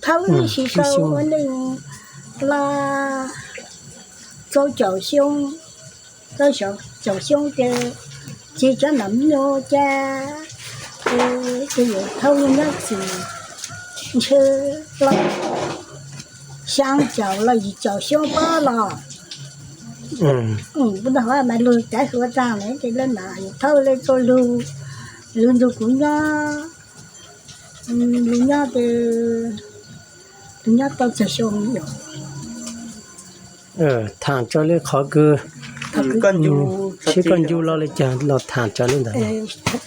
Thaum ib sim sau ua neej los txog caum xyoo, txog caum xyoo ces txiv cov nam nyuj cas, ces yawm thaub nyob txim ntshe los xyaa caum los yim caum xyoo pob los. Kuv nta hov mas lug cav hluav taag lawm ces lawv nam yawm thaub le txua lug, lug nrug kuv nyob, lug nyob, lug nyob tau txog xyoo yom. Thaam tsawv le qhov kws sib koj ncu los le caag los thaam tsawv le ntawd.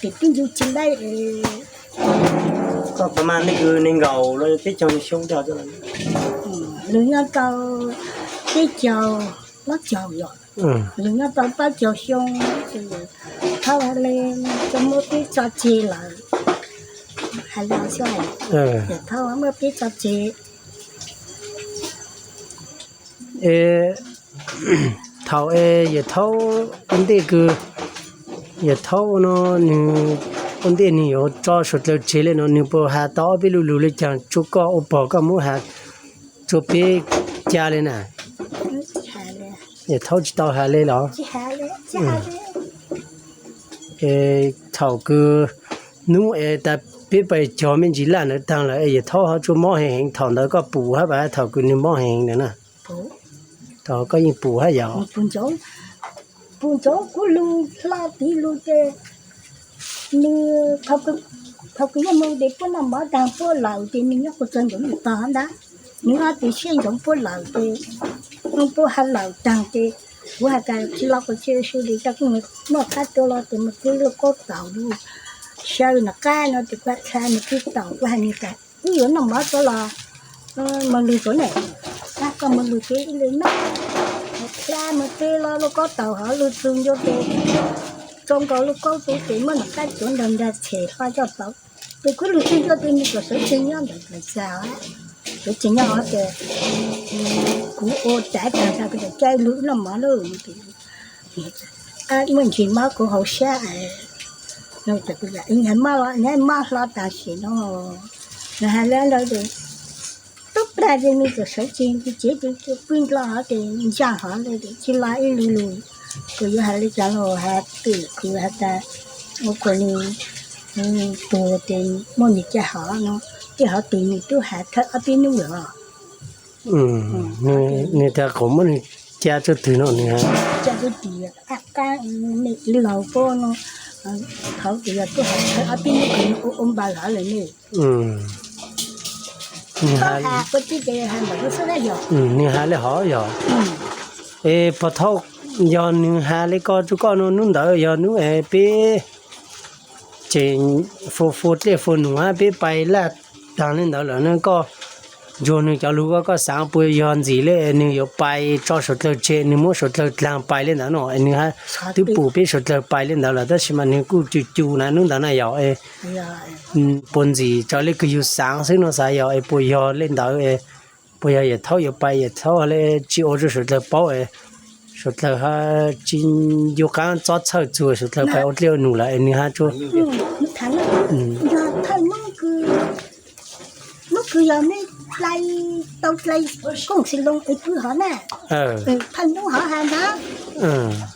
Twb ncu tsis laib, koj pab mas nej kws neeg nkaus los peb caug xyoo, lug nyob tau peb caug plaub caug yom, lug nyob tau plaub caug xyoo, thaub le tau muab peb tso tseg lawm, hais los xyov, thaub muab peb tso tseg. Es thaum es yawm thaub ua ntej kws, yawm thaub no nwg ua ntej nwg yuav tso suav dlawg tseg le no nwg puas has tau ob peb lu lug le caag tsua koj ua pog koj muab has tsua peb ca le na? Yawm thaub tsis tau has le los? Es thaum kws hnub es tas peb pais cog me ntsis laj ntawd taag lawm es yawm thaub ho tsua mob heev heev, thaum ntawd koj pum hab pas thaum kws nwg mob heev heev ntawd na? Thaum koj yeej pum hab yog? Pum ntsoov kuv lug hlo tiv lug ces nws, thaum kws yog moog ces puab noj mov taag puab lawm ces nws nyob kuv txog ntawm nws tog ntag, nws ob tug siab ntsoov puab lawm ces, puab has lawm taag ces kuv has tas tsis los kuv tsis su li, coj kuv noj qab tua los ces moog twb lub kaub taum lug xyaw nram qab no ces kuv has tas moog twb taum, kuv has nws tas wb yuav noj mov tso los moog lug tsuav ne, koj moog lug ces ib le noj, hla moog twb los lub kaub taum hov lug txug ncua ces tsoo nkaus lub kaub tub ces muab nram qab tsuav nrag nrag tshem hlo coj tau. Ces kuv lug txug ncua ces nws txawm sawv tsees nyob ntawm txaj, sawv tsees nyob hov ces kuv ua cav taag tas kuv txawm ca lug noj mov lawm. Muaj ntsis mob kuv hauv siab, mob los mob hlo taag sim no, nws has le ntawd, tub plag ces nws txawm sawv tsees ces cev ces pw nrho hov ces ntsaa hov le tsis los ib lu lug. Kuv yuav has le caag los has pem kuv has tas ua kuv nws tuag ces muab nws ca hov no, tej hov twg nws tub has thawj ob peb nub lawm. Nws tas qhov muab nws ca tso twg no nws has, ca tso twg, ab qab me ib laug puab no, thaum twg yog tub has thawj ob peb nub kws nws ua npaws hov lawm ne. Nws has le hov yog, es puag thaum yog nws has le ko rua koj no hnub ntawd yog hnub es peb tseem fua fua dlej fua num hab peb pais laj taag le ntawd lawm no koj ntsuag nws cov lug koj, koj xaav puas yog ntxim le nws yuav pais tso suav dlawg tseg, nws muab suav dlawg dlaag pais le ntawd no es nws twb pum peb suav dlawg pais le ntawd lawm tab sis mas nws kuj cu cu na hnub ntawd na yog puas ntxim raws le kws yug xaav xwb no xav yog es puas yog le ntawd, puas yog yawm thaub yuav pais yawm thaub le tsis ua rua suav dlawg paub es suav dlawg tsis ncu qaab txob txhawj txug suav dlawg pais ua dlej ua num lawm es nws has rua. Hnub kws yog meb dlai, tau dlai kooj xi loo es pw hov na, thawj hnub hov has ntag,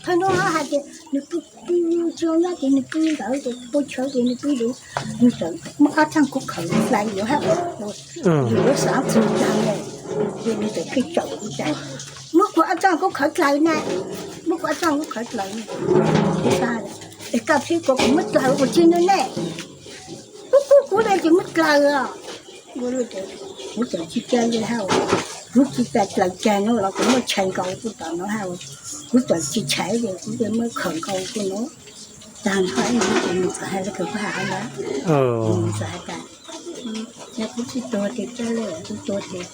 thawj hnub hov has ces nws pw pw tsi nyob ces nws pw ntawd ces pw chaw ces nws pw ntawd, nws txawm muab ob tsaaj kub khawv dlai yuav hab, yuav xaav txug taag le, ces nws txawm pheej tsaum kuv tas muab kuv ob tsaaj kub khawv dlai na, muab kuv ob tsaaj kub khawv dlai, es koj pheej kuas kuv muab dlaws ua tsi no ne, kuv kuv kuv le ces muab dlaws os. Kuv txawm tsis ca le hab, kuv tsis tas dlaws cag no los kuv muaj tshais nkaus kuv tom no hab, kuv txawm tsis tshais ces kuv muab khawm nkaus kuv no. Taag hov ib ntsis ces nws txawm has le kws kuv has ntawd, nws txawm has tas, yog kuv tsis tuag ces ca le, kuv tuag ces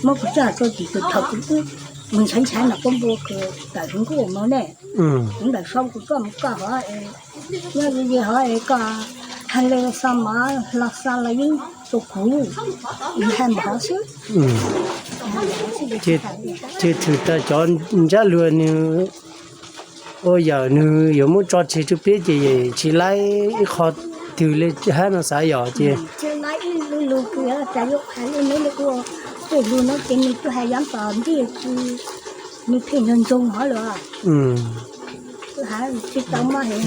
muab kuv coj tso tim kws thaum kuv mus ntshai ntshai no kuv npua kws tawm hwv nkuj moog ne, kuv ntawm sau kuv coj mus koj hov es, nyob li hov es koj has le xo mov los xo los yeej rua kuv, has mov xwb. Ces tshwm tas cov ntsab luag nws ua yawm nws yuav muab tso tseg rua peb ces tsis laib ib qho twg le hab no xav yog ces, ib lub lug kws tas yuav has le neb le ua Tej lug no ces nws kuj has yav tom ntej, nws pheej ntsoog ntsoog hov lawm. Tsis tau muaj heev.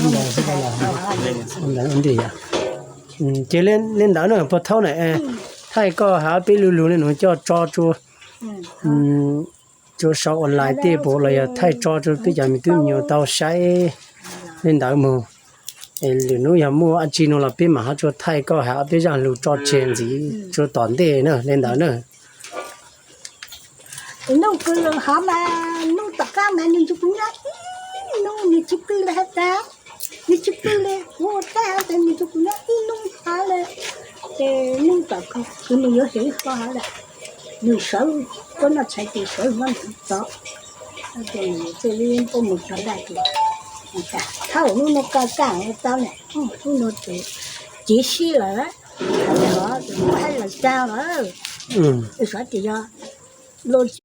Ces li ntawd na puag thaub na, thaij koj hais ob peb lug lug li no coj tso rua, rua sau online tej puas los yog thaij tso rua peb cov me tub me nyuam tau saib li ntawd mog. Lwm hnub yog muaj dab tsi no los peb mam ho rua thaij koj hais ob peb zaj lug tso tseg ntxiv rua tom ntej na li ntawd na. Nub kws hov mas nub tom qab mas nws nrug kuv nyob ib nub, nws tsis pw li has tas, nws tsis pw li, kuv ua teb has tas nws nrug kuv nyob ib nub hov li. Ces nub tom kws nws yuav heev ko hov lawm, nws sawv, kuv noj tshais ces sawv nyob ntawd tod. Ces nws thiaj li puab mus tso daj ces, thaum nub no koj kaj tau na, nub no ces, ces sib lawm, hov ces kuv hais lawm tag lawm, xyov ces yog luag